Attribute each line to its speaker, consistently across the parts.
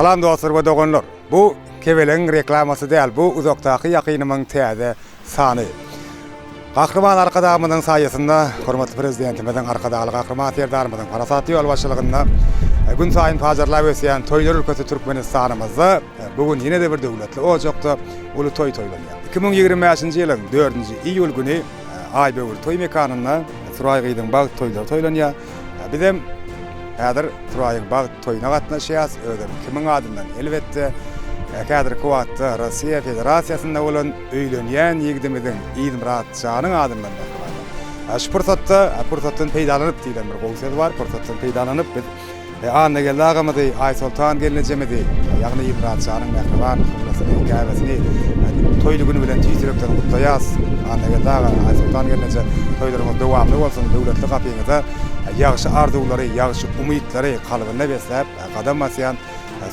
Speaker 1: Salam dostlar we doganlar! Bu Kebelegiň reklamasy däl, bu uzakdaky ýakynymyň täze sany. Gahryman Arkadagymyzyň saýasynda, hormatly Prezidentimiziň, Arkadagly Gahryman Serdarymyzyň parasatly ýolbaşçylygynda günsaýyn pajarlap ösýän toýlar ülkesi Türkmenistanymyzda bu gün ýene-de bir döwletli ojakda uly toý toýlanýar. 2025-nji ýylyň dördünji iýul güni Aýböwür toý mekanynda Suraý gyzyň bagt toýlary toýlanýar. Bizem häzir Suraýyň bagt toýuna gatnaşýarys. Özem kimiň adyndan? Elbetde, häzirki wagtda Russiýa Federasiýasynda bolan öýlenýän ýigdimiziň Ilmyrat janyň adyndan mähribanlar. Şu pursatda, pursatdan peýdalanyp diýlen bir gowy söz bar, pursatdan peýdalanyp biz Annageldi agamyzy, Aýsoltan gelnejemizi, ýagny Ilmyrat janyň mähriban hymlasyny, käbesini toýly güni bilen tüýs ýürekden gutlaýas. Annageldi aga, Aýsoltan gelneje, toýlaryňyz dowamly bolsun, döwletli gapyňyza ýagşy arzuwlary, ýagşy umytlary kalbynda besläp gadam basýan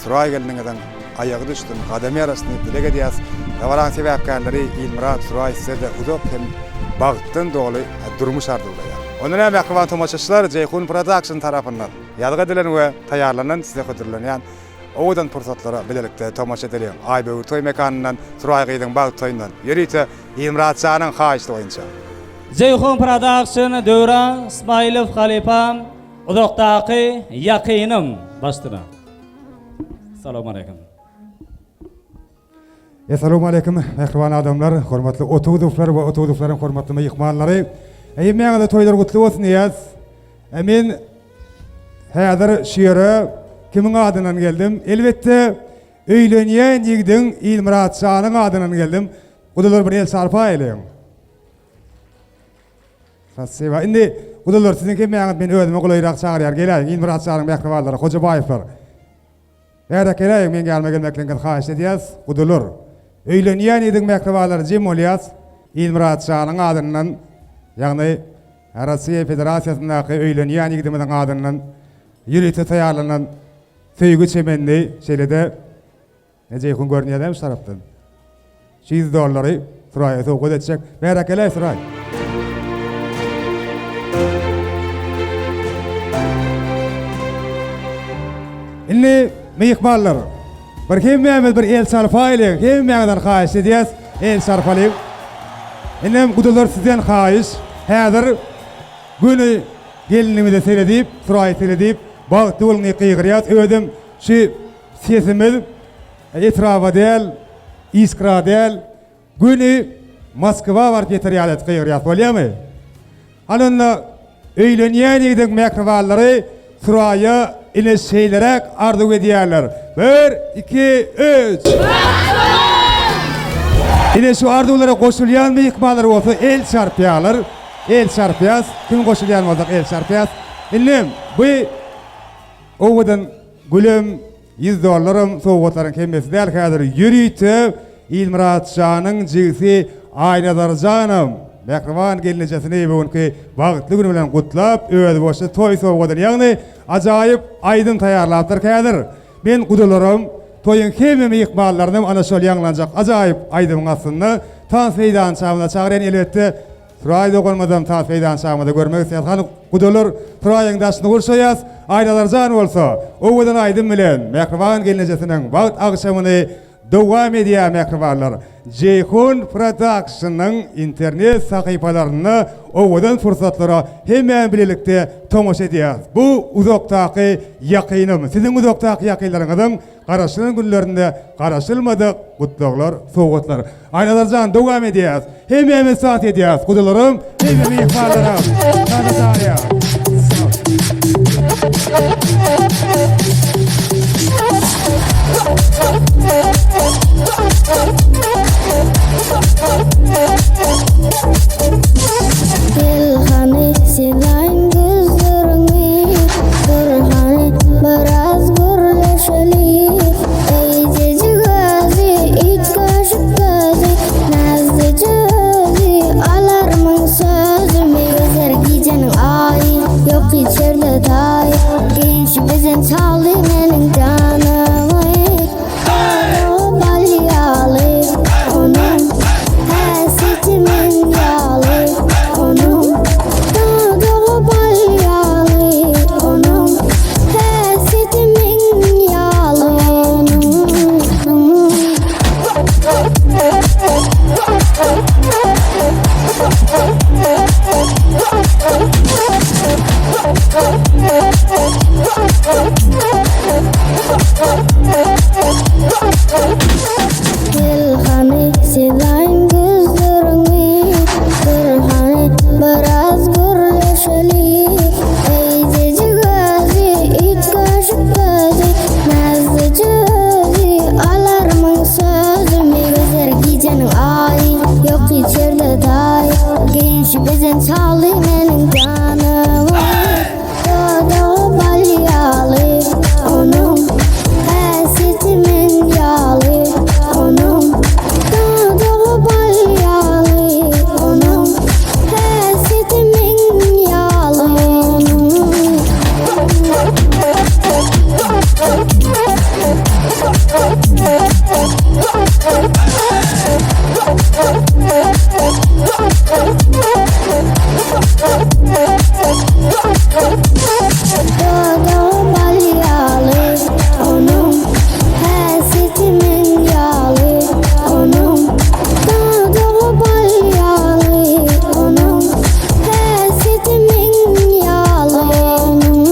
Speaker 1: Suraý gelniňiziň aýagy düşsün, gadamy ýaraşsyn diýip dileg edýäs. Dabaraň sebäpkärleri Ilmyrat, Suraý size-de uzak hem bagtdan doly durmuş arzuwlaýar. Onda näme mähriban tomaşaçylar Jeýhun Production tarapyndan ýazgy edilen we taýýarlanan size hödürlenýän owadan pursatlara bilelikde tomaşa edeliň. Aýböwür toý mekanyndan Suraý gyzyň bagt toýundan ýörite Ilmyrat janyň haýyşty boýunça.
Speaker 2: Jeýhun Production Döwran Smailow halypam uzakdaky ýakynym başdyna. Salowmaleýkim.
Speaker 1: Essalawmaleýkim, mähriban adamlar, hormatly Otuzowlar we Otuzowlaryň hormatly myhmanlary. Hemmäňize toýlar gutly bolsun diýýäs. Men häzir şu ýere kimiň adyndan geldim? Elbetde, öýlenýän ýigidiň Ilmyrat janyň adyndan geldim. Gudalar bir el çarpaýlyň. Spasiba. Indi gudalar siziň hemmäňiz men özüme golaýrak çagyrýar. Geläýiň, Ilmyrat janyň mähribanlary, Hojabaýewler. Bäräk geläýiň, meň ýanyma gelmekligiňizi haýyş edýäs, gudalar. Öýlenýän ýigidiň mähribanlary jem bolýas. Ilmyrat janyň adyndan, ýagny Russiýa Federasiýasyndaky öýlenýän ýigidimiziň adyndan ýörite taýýarlanan söýgi çemenini, şeýle-de Ne Jeýhun görünýär dämi şu tarapdan? Şu 100 dollary Suraýa sowgat etjek. Bäräk geläý Suraý. Indi myhmanlar, bir hemmämiz bir el çarpaýlyň, hemmäňizden haýyş edýäs, el çarpalyň. Indem gudalar sizden haýyş, häzir göni gelinimize seredip, Suraýa seredip, bagtly boluň diýip gygyrýas. Özem şu Sesimiz etraba däl, Iskra däl, göni Moskwa baryp ýeter ýaly edip gygyrýas, bolýamy? Hany onda öýlenýän ýigidiň mähribanlary Suraýa ine şeýleräk arzuw edýärler. Bir, iki, üç! Ine şu arzuwlara goşulýan myhmanlar bolsa el çarpýarlar. El çarpýas. Kim goşulýan bolsak el çarpýas. Indi bu Owadan gülem, ýüz dollaram sowgatlaryň hemmesi däl häzir ýörite Ilmyrat janyň jigisi Aýnazar janam mähriban gelnejesini bu günki bagtly güni bilen gutlap özboluşly toý sowgadyny ýagny ajaýyp aýdym taýýarlapdyr häzir men gudalaram toýuň hemme myhmanlarynam ana şol ýaňlanjak ajaýyp aýdymyň astynda tans meýdançamyza çagyrýan elbetde Suraý doganymyzam tas meýdançamyzda görmek isleýäs. Hany gudalar Suraýyň daşyny gurşaýas. Aýnazar jan bolsa, owadan aýdym bilen mähriban gelnejesiniň bagt agşamyny dowam edýär mähribanlar. Jeýhun Production-yň internet sahypalarynda owadan pursatlara hemmämiz bilelikde tomaşa edýäris. Bu uzakdaky ýakynym, siziň uzakdaky ýakynlaryňyzyň Garaşylan günlerinde garaşylmadyk gutlaglar, sowgatlar. Aýnazar jan dowam edýäs. Hemmämiz tans edýäs. Gudalarym, hemme myhmanlarym. Tansa çagyrýas.
Speaker 3: Gel hany sylaýyn gözleriňi Dur hany biraz gürleşeli Eýjejik özi üýtgeşik gözi Näzlije özi alarmyň sözümi Gezer gijäniň aýy ýok hiç ýerde taýy Geýnişi bizen çaldy meniň janymy. Ejem çaldy meniň janymy Dodagy bal ýaly onuň Häsiýeti men ýaly onuň Dodagy bal ýaly onuň Häsiýeti men ýaly onuň. Dodagy bal ýaly onuň, Häsiýeti men ýaly onuň. Dodagy bal ýaly onuň, Häsiýeti men ýaly onuň.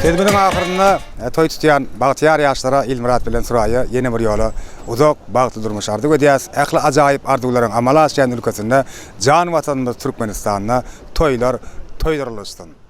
Speaker 1: Sözümiziň ahyrynda toý tutýan bagtyýar ýaşlara Ilmyrat bilen Suraýa ýene bir ýola uzak, bagtly durmuş arzuw edýäs. Ähli ajaýyp arzuwlaryň amala aşýan ülkesinde, jan Watanymyz Türkmenistanda toýlar toýdurylyşsyn!